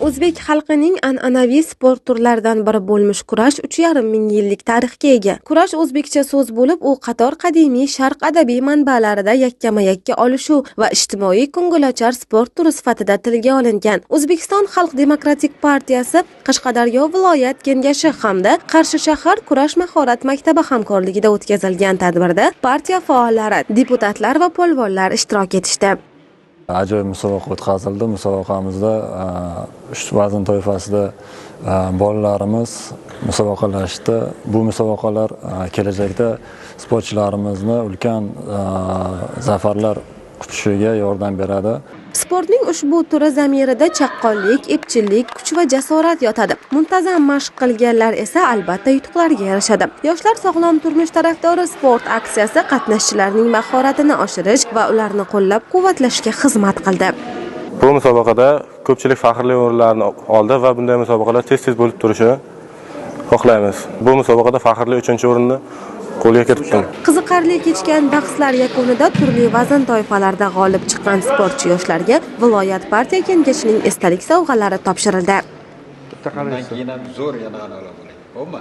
O'zbek xalqining an'anaviy sport turlaridan biri bo'lmish kurash 3,5 ming yillik tarixga ega. Kurash o'zbekcha so'z bo'lib, u qator qadimiy sharq adabiy manbalarida yakkama-yakka olishuv va ijtimoiy ko'ngilochar sport turi sifatida tilga olingan. O'zbekiston Xalq demokratik partiyasi Qashqadaryo viloyat kengashi hamda Qarshi shahar kurash mahorat maktabi hamkorligida o'tkazilgan tadbirda partiya faollari, deputatlar va polvonlar ishtirok etishdi. Ajoyib musobaqa o'tkazildi. Musobaqamizda 3 vazn toifasida bolalarimiz musobaqalashdi. Bu musobaqalar kelajakda sportchilarimizni ulkan zafarlar kutishiga yordam beradi. Sportning ushbu turi zamirida chaqqonlik, epchillik, kuch va jasorat yotadi. Muntazam mashq qilganlar esa albatta yutuqlarga erishadi. Yoshlar sog'lom turmush tarafdori sport aksiyasi qatnashchilarning mahoratini oshirish va ularni qo'llab-quvvatlashga xizmat qildi. Bu musobaqada ko'pchilik faxrli o'rinlarni oldi va bunday musobaqalar tez-tez bo'lib turishini xohlaymiz. Bu musobaqada faxrli 3-o'rinni qo'lga kiritdim. Qiziqarli kechgan bahslar yakunida turli vazn toifalarida g'olib chiqqan sportchi yoshlarga viloyat partiya kengashining esdalik sovg'alari topshirildi. Bundan keyin ham zo'r yana g'alaba bo'ling. Xo'pmi?